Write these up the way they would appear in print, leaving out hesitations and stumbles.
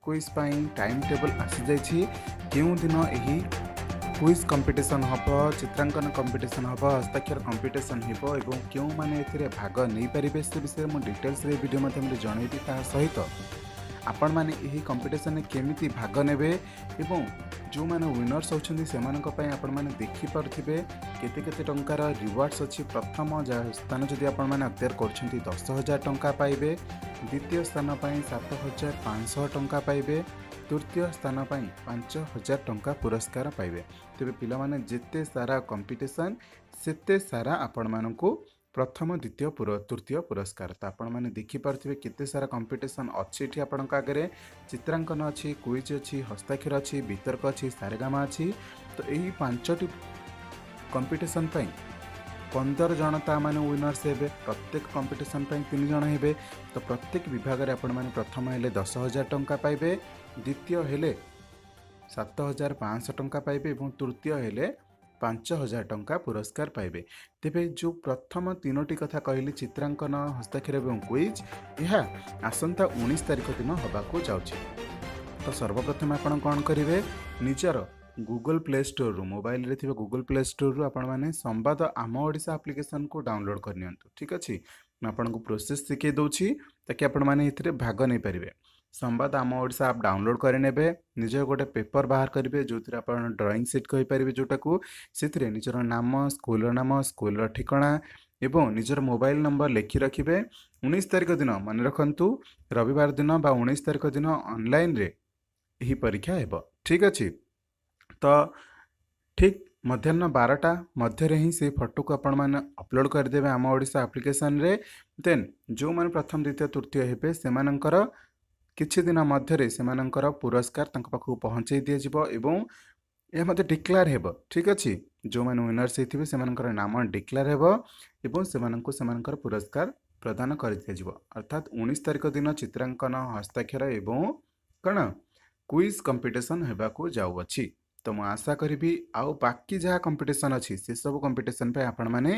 2021 ପାଇଁ time table ଆସିଯାଇଛି। କେଉଁ ଦିନ ଏହି କୁଇଜ୍ କମ୍ପିଟିସନ୍ ହେବ, ଚିତ୍ରାଙ୍କନ କମ୍ପିଟିସନ୍ ହେବ, ହସ୍ତାକ୍ଷର କମ୍ପିଟିସନ୍ ହେବ ଏବଂ କେଉଁମାନେ ଏଥିରେ ଭାଗ ନେଇପାରିବେ, ସେ ବିଷୟରେ ମୁଁ ଡିଟେଲ୍ସରେ ଏହି ଭିଡ଼ିଓ ମାଧ୍ୟମରେ ଜଣାଇବି। ତାହା ସହିତ ଆପଣମାନେ ଏହି କମ୍ପିଟିସନ୍ରେ କେମିତି ଭାଗ ନେବେ ଏବଂ ଯେଉଁମାନେ ୱିନର୍ସ ହେଉଛନ୍ତି, ସେମାନଙ୍କ ପାଇଁ ଆପଣମାନେ ଦେଖିପାରୁଥିବେ କେତେ କେତେ ଟଙ୍କାର ରିୱାର୍ଡ଼ସ୍ ଅଛି। ପ୍ରଥମ ସ୍ଥାନ ଯଦି ଆପଣମାନେ ଅକ୍ତିଆର କରୁଛନ୍ତି, 10,000 ଟଙ୍କା ପାଇବେ। ଦ୍ୱିତୀୟ ସ୍ଥାନ ପାଇଁ 7,500 ଟଙ୍କା ପାଇବେ। ତୃତୀୟ ସ୍ଥାନ ପାଇଁ 5,000 ଟଙ୍କା ପୁରସ୍କାର ପାଇବେ। ତେବେ ପିଲାମାନେ, ଯେତେ ସାରା କମ୍ପିଟିସନ୍, ସେତେ ସାରା ଆପଣମାନଙ୍କୁ ପ୍ରଥମ, ଦ୍ୱିତୀୟ, ତୃତୀୟ ପୁରସ୍କାର। ତ ଆପଣମାନେ ଦେଖିପାରୁଥିବେ କେତେ ସାରା କମ୍ପିଟିସନ୍ ଅଛି ଏଠି ଆପଣଙ୍କ ଆଗରେ। ଚିତ୍ରାଙ୍କନ ଅଛି, କୁଇଜ୍ ଅଛି, ହସ୍ତାକ୍ଷର ଅଛି, ବିତର୍କ ଅଛି, ସାରେଗାମା ଅଛି। ତ ଏହି ପାଞ୍ଚଟି କମ୍ପିଟିସନ୍ ପାଇଁ 15 ଜଣ ତା ମାନେ ୱିନର୍ସ ହେବେ। ପ୍ରତ୍ୟେକ କମ୍ପିଟିସନ୍ ପାଇଁ ତିନି ଜଣ ହେବେ। ତ ପ୍ରତ୍ୟେକ ବିଭାଗରେ ଆପଣମାନେ ପ୍ରଥମ ହେଲେ 10,000 ଟଙ୍କା ପାଇବେ, ଦ୍ୱିତୀୟ ହେଲେ 7,500 ଟଙ୍କା ପାଇବେ ଏବଂ ତୃତୀୟ ହେଲେ 5,000 ଟଙ୍କା ପୁରସ୍କାର ପାଇବେ। ତେବେ ଯେଉଁ ପ୍ରଥମ ତିନୋଟି କଥା କହିଲି, ଚିତ୍ରାଙ୍କନ, ହସ୍ତାକ୍ଷର ଏବଂ କୁଇଜ୍, ଏହା ଆସନ୍ତା 19 ତାରିଖ ଦିନ ହେବାକୁ ଯାଉଛି। ତ ସର୍ବପ୍ରଥମେ ଆପଣ କ'ଣ କରିବେ? ନିଜର ଗୁଗଲ୍ ପ୍ଲେ ଷ୍ଟୋରରୁ, ମୋବାଇଲରେ ଥିବା ଗୁଗଲ୍ ପ୍ଲେ ଷ୍ଟୋରରୁ ଆପଣମାନେ ସମ୍ବାଦ ଆମ ଓଡ଼ିଶା ଆପ୍ଲିକେସନକୁ ଡାଉନଲୋଡ଼୍ କରିନିଅନ୍ତୁ। ଠିକ୍ ଅଛି, ମୁଁ ଆପଣଙ୍କୁ ପ୍ରୋସେସ୍ ଶିଖାଇ ଦେଉଛି ତାକି ଆପଣମାନେ ଏଥିରେ ଭାଗ ନେଇପାରିବେ। ସମ୍ବାଦ ଆମ ଓଡ଼ିଶା ଆପ୍ ଡାଉନଲୋଡ଼୍ କରିନେବେ। ନିଜର ଗୋଟେ ପେପର୍ ବାହାର କରିବେ, ଯେଉଁଥିରେ ଆପଣ ଡ୍ରଇଂ ସିଟ୍ କହିପାରିବେ ଯେଉଁଟାକୁ। ସେଥିରେ ନିଜର ନାମ, ସ୍କୁଲର ନାମ, ସ୍କୁଲର ଠିକଣା ଏବଂ ନିଜର ମୋବାଇଲ ନମ୍ବର ଲେଖି ରଖିବେ। 19 ତାରିଖ ଦିନ, ମନେ ରଖନ୍ତୁ, ରବିବାର ଦିନ ବା 19 ତାରିଖ ଦିନ ଅନଲାଇନରେ ଏହି ପରୀକ୍ଷା ହେବ। ଠିକ୍ ଅଛି, ତ ଠିକ୍ ମଧ୍ୟାହ୍ନ 12ଟା ମଧ୍ୟରେ ହିଁ ସେଇ ଫଟୋକୁ ଆପଣମାନେ ଅପଲୋଡ଼ କରିଦେବେ ଆମ ଓଡ଼ିଶା ଆପ୍ଲିକେସନରେ। ଦେନ୍ ଯେଉଁମାନେ ପ୍ରଥମ, ଦ୍ୱିତୀୟ, ତୃତୀୟ ହେବେ, ସେମାନଙ୍କର କିଛି ଦିନ ମଧ୍ୟରେ ସେମାନଙ୍କର ପୁରସ୍କାର ତାଙ୍କ ପାଖକୁ ପହଞ୍ଚାଇ ଦିଆଯିବ ଏବଂ ଏହା ମଧ୍ୟ ଡିକ୍ଲେୟାର ହେବ। ଠିକ୍ ଅଛି, ଯେଉଁମାନେ ୱିନର୍ସ ହେଇଥିବେ, ସେମାନଙ୍କର ନାମ ଡିକ୍ଲେୟାର ହେବ ଏବଂ ସେମାନଙ୍କୁ ସେମାନଙ୍କର ପୁରସ୍କାର ପ୍ରଦାନ କରିଦିଆଯିବ। ଅର୍ଥାତ୍ 19 ତାରିଖ ଦିନ ଚିତ୍ରାଙ୍କନ, ହସ୍ତାକ୍ଷର ଏବଂ କ'ଣ କୁଇଜ୍ କମ୍ପିଟିସନ୍ ହେବାକୁ ଯାଉଅଛି। ତ ମୁଁ ଆଶା କରିବି, ଆଉ ବାକି ଯାହା କମ୍ପିଟିସନ୍ ଅଛି, ସେସବୁ କମ୍ପିଟିସନ୍ ପାଇଁ ଆପଣମାନେ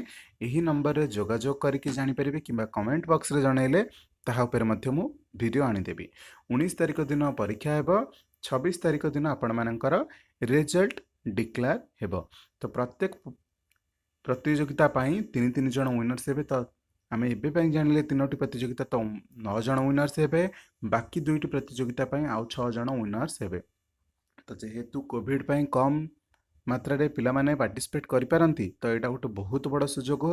ଏହି ନମ୍ବରରେ ଯୋଗାଯୋଗ କରିକି ଜାଣିପାରିବେ କିମ୍ବା କମେଣ୍ଟ ବକ୍ସରେ ଜଣାଇଲେ ତାହା ଉପରେ ମଧ୍ୟ ମୁଁ ଭିଡ଼ିଓ ଆଣିଦେବି। 19 ତାରିଖ ଦିନ ପରୀକ୍ଷା ହେବ, 26 ତାରିଖ ଦିନ ଆପଣମାନଙ୍କର ରେଜଲ୍ଟ ଡିକ୍ଲେୟାର ହେବ। ତ ପ୍ରତ୍ୟେକ ପ୍ରତିଯୋଗିତା ପାଇଁ ତିନି ତିନି ଜଣ ୱିନର୍ସ ହେବେ। ତ ଆମେ ଏବେ ପାଇଁ ଜାଣିଲେ ତିନୋଟି ପ୍ରତିଯୋଗିତା, ତ ନଅ ଜଣ ୱିନର୍ସ ହେବେ। ବାକି ଦୁଇଟି ପ୍ରତିଯୋଗିତା ପାଇଁ ଆଉ ଛଅ ଜଣ ୱିନର୍ସ ହେବେ। ତ ଯେହେତୁ କୋଭିଡ଼ ପାଇଁ କମ୍ ମାତ୍ରାରେ ପିଲାମାନେ ପାର୍ଟିସିପେଟ୍ କରିପାରନ୍ତି, ତ ଏଇଟା ଗୋଟେ ବହୁତ ବଡ଼ ସୁଯୋଗ।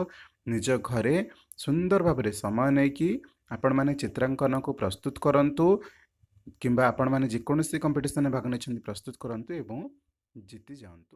ନିଜ ଘରେ ସୁନ୍ଦର ଭାବରେ ସମୟ ନେଇକି ଆପଣମାନେ ଚିତ୍ରାଙ୍କନକୁ ପ୍ରସ୍ତୁତ କରନ୍ତୁ କିମ୍ବା ଆପଣମାନେ ଯେକୌଣସି କମ୍ପିଟିସନରେ ଭାଗ ନେଇଛନ୍ତି, ପ୍ରସ୍ତୁତ କରନ୍ତୁ ଏବଂ ଜିତି ଯାଆନ୍ତୁ।